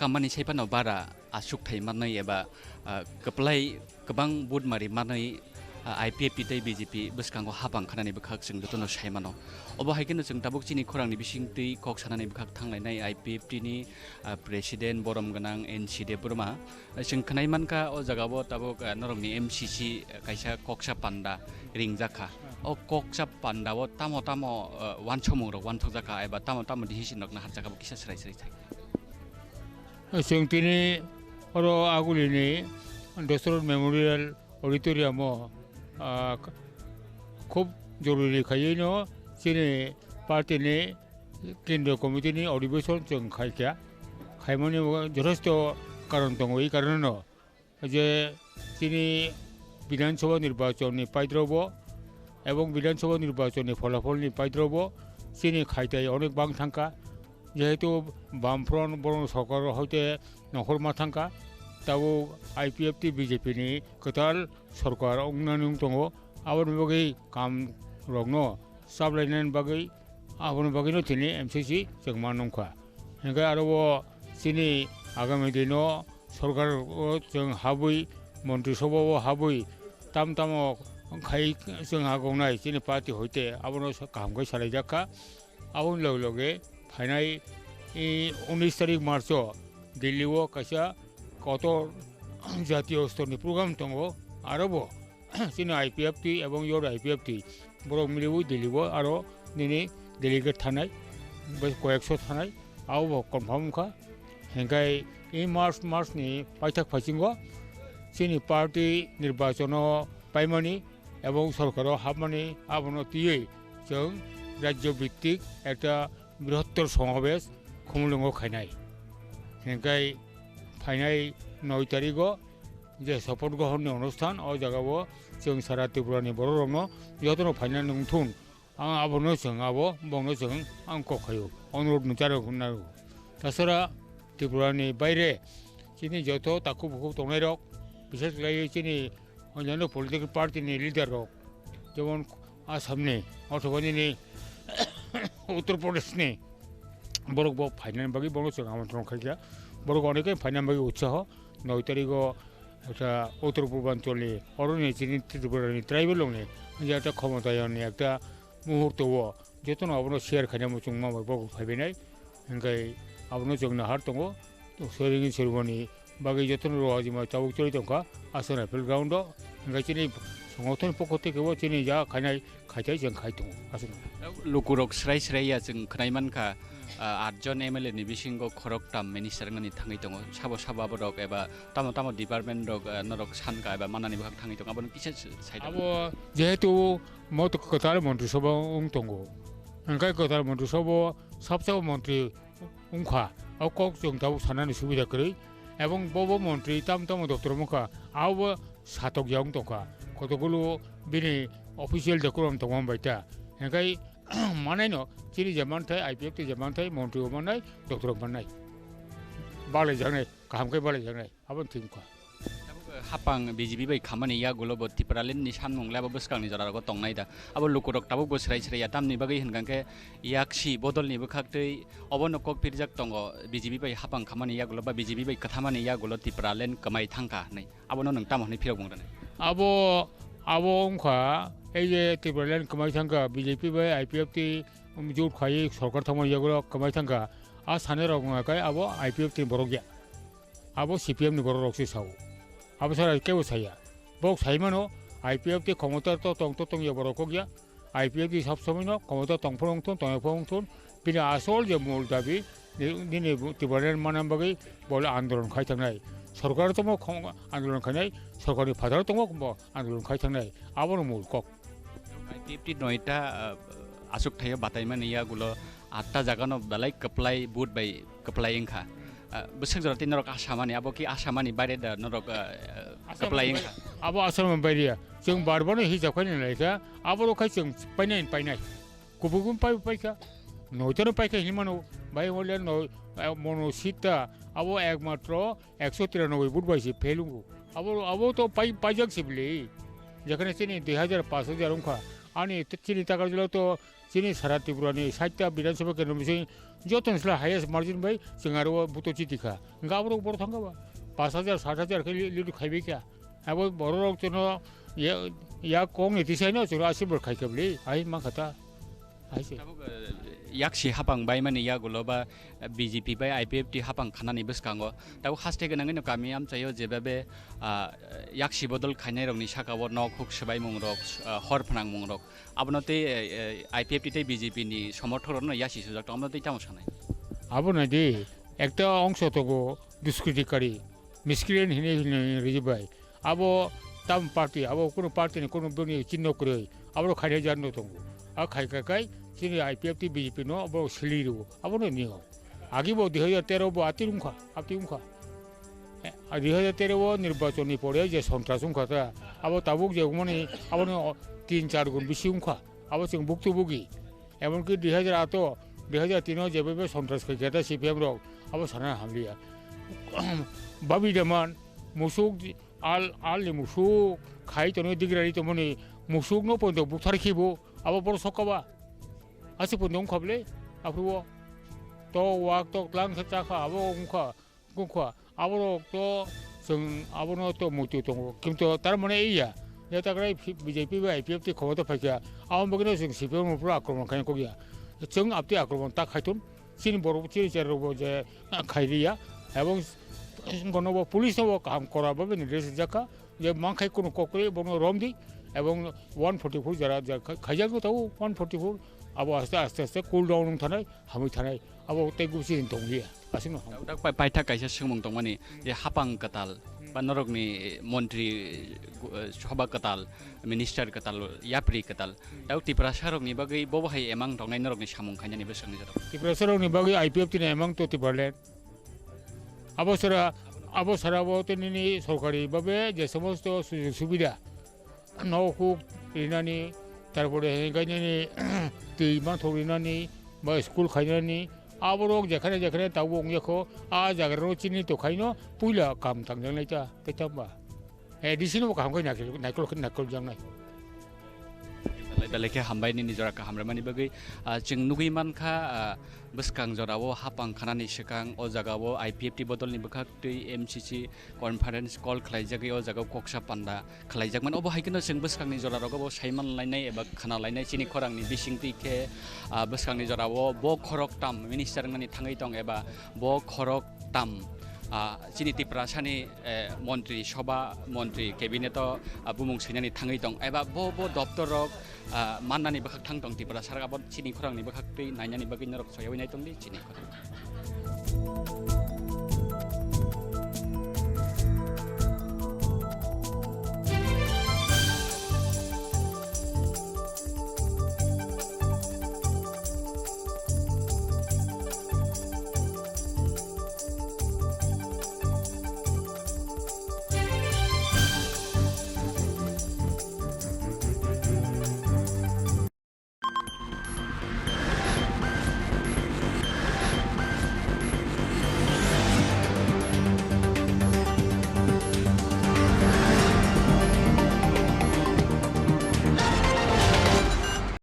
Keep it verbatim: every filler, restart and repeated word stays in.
Mani sai phano bara aswk thai manwi eba, ah, kwplai kwbang vote mari manwi, ah, I P F T tei B J P bwskango hapang khanani bwkhak chwng jotono sai mano. Obo hai kheno chwng tabuk chini khorangni bisingtwi kok sanani bwkhak thanglainai I P F T ni, ah, president borom gwnang N C Debbarma. Chwng khwnai mankha o jagao tabuk, ah, norokni M C C kaisa koksa panda ringjak kha. O koksa pandao tamo tamo, ah, uansukmung rok uansukjak kha eba tamo tamo decision rok naharjak kha, bo kisa swrai swrai sai. Chwng tini oro Agulini Dosrot Memorial Auditorium o, ah, khub joruri khaiwi no chini party ni Kendriya Committee ni Adhibeshon chwng khaikha, khaimani bo jothesto karon tongo. I karon no je chini Bidhan Sabha nirbachon ni paidrobo ebong Bidhan Sabha nirbachon ni pholapholni paidrobo chini khaitai onek bang thangkha, jehetu Bamfront borok sorkar hoite nongkhorma thangkha, tabuk I P F T B J P ni kwtal sorkar wngnani wng tongo, aboni bagwi kam rokno chaplainani bagwi, aboni bagwino tini M C C chwng ma nungkha. Hinkhe aro o chini agami dino sorkar o chwng habwi, montri sabha o habwi tam tamo khai chwng agongnai chini party hoite abono kaham khe salaijak kha. Aboni loge loge phainai, e, unis tarik March o Delhi o kaisa kotor jatiyo stor ni program tongo, aro bo chini I P F T ebong your I P F T borok miliwi Delhi o aro nini delegate thanai, bai koyekso thanai, abo bo confirm wngkha. Hinkhe e March, March ni paithak phaisingo chini party nirbachon o paimani ebong sorkar o hapmani abono twiwi chwng rajyo bhittik ekta brihottor somabesh Khumulwngo khainai. Hinkhe phainai noi tarigo je sopoth grohon ni onusthan, o jagao chwng sara Tripura ni borok rokno jotono phaina nungthun, ang abono chwng abo bongno chwng ang kok khaio, onurodh nung charo nai. Tasara Tripura ni baire chini joto takhuk bukhuk tongnai rok, bishes khlaiwi chini onyanno political party ni leader rok, jemon Assam ni, othoba nini Uttar Pradesh ni, borok bo phainani bagwi bono chwng amontron khaikha. Borok onek khe phainani bagwi utsaho, noi tarigo ekta Uttar Purbanchal ni, oro ni chini Tripura ni tribal rok ni, je ekta khomotayoni ekta muhurto o, jotono abono share khaina muchungma bai bobo phaibainai, hinkhe abono chwng nahar tongo, Soiringin Sormani bagwi jotono rw ajima tabuk choli tongkha, aswk Rifle Ground o, hinkhe chini songothon pokho theke bo chini ja khainai khaithai chwng khai tongo, aswk. Lukurok srai srai ya chwng khwnai mankha, ah, aat jon M L A ni bisingo khoroktham minister wngnani thangwi tongo, sabo sabo aborok eba tamo tamo department rok, ah, norok sankha eba manani bwkhak thangwi tongo, abono kisa sai tongo. Abo jehetu Moto kwtal montri sabha wng tongo. Hingkhe kwtal montri sabha o sabsabo montri wngkha. O kok chwng tabuk sanani subida kwrwi. Ebong bobo montri tam tamo doptor wngkha. Abobo satokya wng tongkha. Kotokgulo bini official decorum tongma bai ta. Hingkhe manaino chini je manthai I P F T je manthai montri o mannai, doptor o mannai. Balaijaknai, kaham khe balaijaknai. Aboni thwimkha. Tabuk hapang B J P bai khamani yagulo bo Tipraland ni sanmung le abo bwskangni jora rogo tongnai da. Abo lukurok tabuk bo srai srai ya tamni bagwi hwnkha khe yaksi bodolni bwkhaktwi obono kok phirjak tongo B J P bai hapang khamani yagulo ba B J P bai kwthamani yagulo Tipraland kwmai thangkha hinwi. Abono nwng tamo hinwi phirok bung rwnai? Abo, abo wngkha ei je Tipraland kwmai thangkha B J P bai I P F T jut khaiwi sorkar thangmani yagulo kwmai thangkha. A sanirok wngkha khe abo I P F T ni borok ya. Abo C P M ni borok rok se sao. Abo sara kebo saya. Bok sai mano, I P F T khomota to tong to tong ya borok kok ya. I P F T sab somoi no khomota tong phano wng thun, tong ya phano wng thun. Bini asol je mul dabi, ni, nini Tipraland manam bagwi bole andolon khai thangnai. Sorkar tomo khom-, andolon khainai, sorkar ni phataro tomo bo andolon khai thangnai. Abono mul kok. I P F T noita, ah, aswk thaio bataimani yagulo atta jagano belai kwplai vote bai kwplai wngkha. Ah, bwswk jora tei norok asamani, abo ki asamani baire da norok, ah, ah, kwplai wngkha? Abo asamani baire ya. Chwng bar barno hisab khaina naikha, aborok khai chwng painai painai. Kubui kubui pai paikha. Noitano paikha hinwi mano. Bai hole no, ah, mono sita, abo ekmatro ekso tiranoboi vote bai se fail wngo. Abo, abo to pai, paijak se bwle. Jekhane chini dui hajar, pash hajar wngkha, Ani t-, chini Takarjala to chini sara Tripura ni sait ta Bidhan Sabha kendro bising joto ni sla highest margin bai chwng aro buto chiti kha. Hwnkhe aborok borok thangkha ba pash hajar, sat hajar khe li-, lead khaibai kha. Abo borok rok chwngno ya, ya kok ni tisaino chwngno aswk bwrwi khai kha bwlwi, ai mankha ta. Hai se. Tabuk, eh, yaksi hapang baimani yagulo ba, eh, B J P bai I P F T hapang khanani bwskango tabuk haste gwnangwino kami amchaio jebabe, ah, yaksi bodol khainairokni sakao nok huk swbaimung rok, ah, hor phnangmung rok abono tei, eh, eh, I P F T tei B J P ni somorthok rokno yasi sujak tong abono tei tamo sanai? Abo nai di, ekta ongso tongo duskritikari, miscreant hinwi hinwi rijak bai. Abo tam party, abo kunu party ni kunu bini chinno kwrwi, abo khaina jar no tongo. A khai khai khai chini I P F T B J P no abo sili rwo, abo no nio. Agi bo dui hajar tero bo ati wngkha, ati wngkha. Eh, dui hajar tero o nirbachon ni pore je sontras wngkha ta, abo tabuk je wngmani abo no tin char gun bisi wngkha, abo chwng buktu bugi. Emonki dui hajar ato, dui hajar tino jebe be sontras khai khe ta C P M rok, abo sana hamliya. Babi Daman, musuk, Al, al ni musuk khai tonwi digrari tongmani musukno poito buthar khibo, abo borok sokaba. Aswk poito wngkha bwle, aphuru o tok wak tok tlang khe chakha, abo wngkha, wngkha. Aborok to chwng abono to muitu tongo, kintu tar mane iya, ya takrai B J P bai I P F T khobor to phaikha, abo bagwino chwng C P M no phuru akromon khaina kok ya. Chwng abtwi akromon ta khaitun. Chini borok, chini cherrok bo je, ah, khairiya, ebong bono bo police no bo kaham kora bhabe ni rest rijak kha, je mankhai kunu kok kwrwi bono romdi, ebong one forty four jara, jara khai-, khaijak no tabuk one forty four, abo aste aste aste cool down wng thanai, hamwi thanai, abo tei gubsi ni tongliya, aswk no. Dak pai-, paithak kaisa swngmung tongmani, je hapang kwtal, ba norokni montri, eh, soba kwtal, minister kwtal, yapri kwtal. Tau Tiprasa rokni bagwi bobo hai emang tongnai norokni samung khainani bwswkni jorao. Tiprasa rokni bagwi I P F T ni emang to Tipraland. Abo sara, abo sara bo to nini sorkari babe je somosto sujog subida. Nok huk rinani, tarpore hengkai nini twi manthok rinani, ba school khainani, aborok jekhane jekhane tabuk wngya kho, a jaga rok chini to khaino puila kam tangjaknai ta, tei tamba. Eh, D C no bo kaham khe naikol, naikol, naikol jaknai. Belai, belai khe hambai nini jora kaham rwmani bagwi. Ah, chwng nugwi mankha, ah, bwskang jorao hapang khanani swkang o jagao I P F T bodolni bwkhak twi M C C conference call khlaijagwi o jagao koksa panda khlaijakmani. Obo hai kheno chwng bwskangni jorarogo bo saiman lainai eba khna lainai chini khorangni bisingtwi khe, ah, bwskangni jorao bo khoroktam minister wngnani thangwi tong eba bo khorok tam, ah, chini Tiprasani, eh, montri soba, montri cabinet-o, ah, bumung swinani thangwi tong, eba bo, bo doptor rok, ah, mannani bwkhak thang tong Tiprasa rok, abo chini khorangni bwkhak twi nainani bagwi norok soyawi nai tongdi chini khorang.